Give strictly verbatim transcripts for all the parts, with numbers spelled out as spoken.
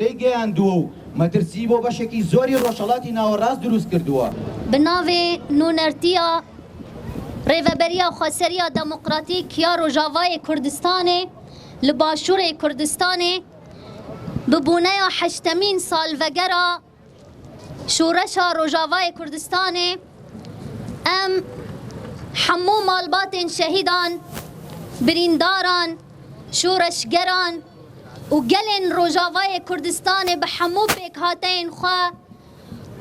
Rêgeyandiwe û metirsî bo beşekî zorî Rojhelatî Nawerast dirûst kirdiwe. Bi navê Nûnertiya Rêveberiya Xweseriya Demokratîk ya Rojavayê Kurdistanê li Başûrê Kurdistanê bi boneya heştemîn salvegera Şoreşa Rojavayê Kurdistanê em hemû malbatên şehîdan, birîndaran, şoreşgeran û gelên Rojavayê Kurdistanê bi hemû pêkhateyên xwe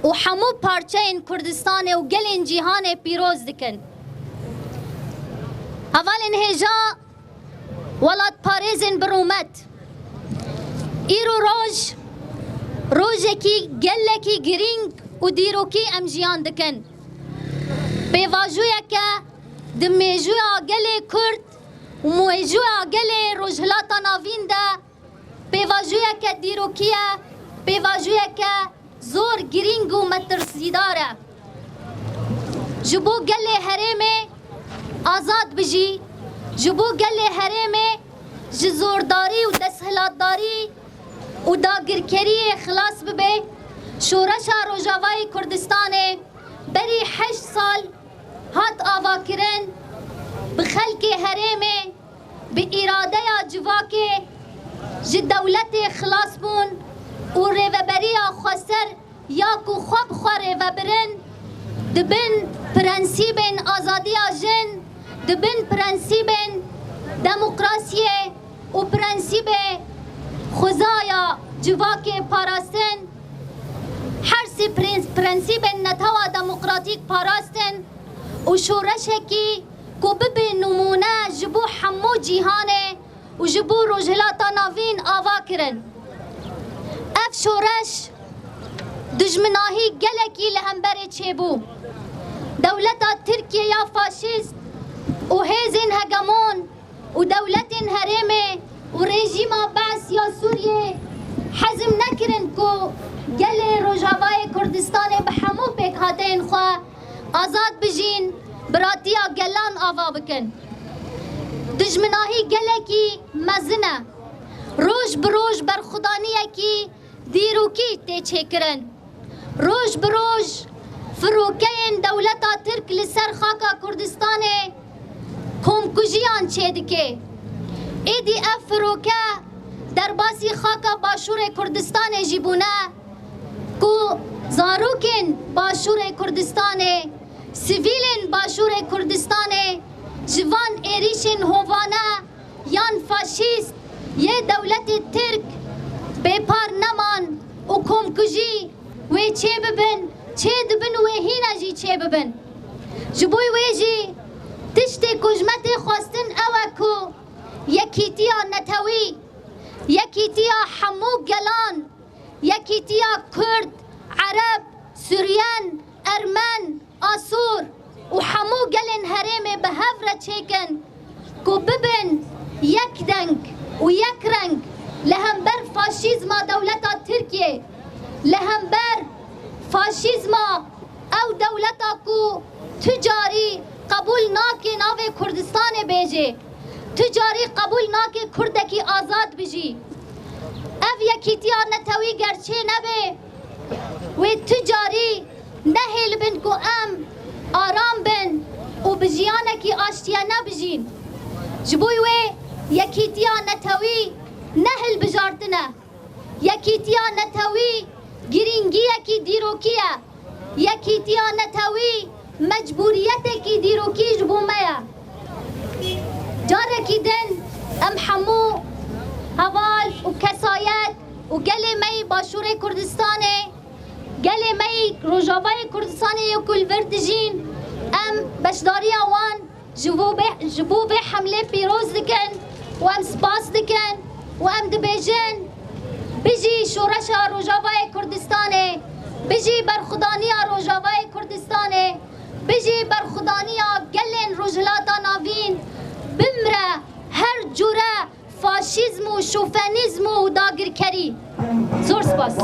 û hemû parçeyên Kurdistanê û gelên cîhanê pîroz dikin. Hevalên hêja, welatparêzên bi rûmet, îro roj, rojekî gelekî girîng û dîrokî em jiyan dikin. Pêvajoyeke di mêjûya gelê Kurd û mêjûya gelê Rojhilata Navîn de pêvajoyeke dîrokî ye, pêvajoyeke zor girîng û metirsîdar e. Ji bo gelê herêmê azad bijî, ji bo gelê herêmê ji zordarî û desthilatdarî û dagirkeriyê xilas bibe, Şoreşa Rojavayê Kurdistanê berî heşt sal hat avakirin, bi xelkê herêmê, bi îradeya civakê ji dewletê xilas bûn û rêveberiya xweser ya ku xwe bi xwe rêvebirin, di bin prensîbên azadiya jin, di bin prensîbên demokrasiyê û prensîbê xwezaya civakê parastin, her sê prens-, prensîbên netewa demokratîk parastin û şoreşekî ku bibe nimûne ji bo hemû cîhanê û ji bo Rojhilata Navîn ava kirin. Ev şoreş dijminahî gelekî li hemberê çêbû. Dewleta Tirkiye ya faşîst û hêzên hegemon û dewletên herêmê û rejîma Bees ya Sûriyê hezm nekirin ku gelê Rojavayê Kurdistanê bi hemû pêkhateyên xwe azad bijîn, biratiya gelan ava bikin. Dijminahî gelekî mezin e. Roj bi roj berxwedaniyekî dîrokî tê çêkirin. Roj bi roj firokeyên dewleta Tirk li ser xaka Kurdistanê komkujiyan çêdike. Êdî ev firoke derbasî xaka Başûrê Kurdistanê jî bûne ku zarokên Başûrê Kurdistanê, sivîlên Başûrê Kurdistanê ji van êrîşên hovane yan faşîst yê dewletê Tirk bêpar neman û komkujî wê çêbibin, çêdibin û wê hîna jî çêbibin. Ji bo wê jî tiştê ku ji me tê xwestin ew e ku yekîtiya netewî, yekîtiya hemû gelan, yekîtiya Kurd, Ereb, Suryen, Ermen, Asûr û hemû gelên herêmê bi hev re çêkin ku bibin yek deng û yek reng li hember faşîzma dewleta Tirkiyê, li hember faşîzma ew dewleta ku tu carî qebûl nake navê Kurdistanê bêje, tu carî qebûl nake Kurdekî azad bijî. Ev yekîtiya netewî ger çê nebe, wê tu carî nehêlibin ku em aram bin û bi jiyanekî aştiyane bijîn. Ji bo wê yekîtiya netewî ne hilbijartin e. Yekîtiya netewî girîngiyekî dîrokî ye. Yekîtiya netewî mecbûriyetekî dîrokî ji bo me ye. Carekî din em hemû heval û kesayet û gelê me yî Başûrê Kurdistanê, gelê me yî Rojavayê Kurdistanê yê ku li vir dijîn, em beşdariya wan ji bo vê, ji bo vê hemlê pîroz dikin û em spas dikin û em dibêjin, bijî şoreşa Rojavayê Kurdistanê, bijî berxwedaniya Rojavayê Kurdistanê, bijî berxwedaniya gelên Rojhilata Navîn, bimre her cûre faşîzm û şofenîzm û dagirkerî. Zor spas.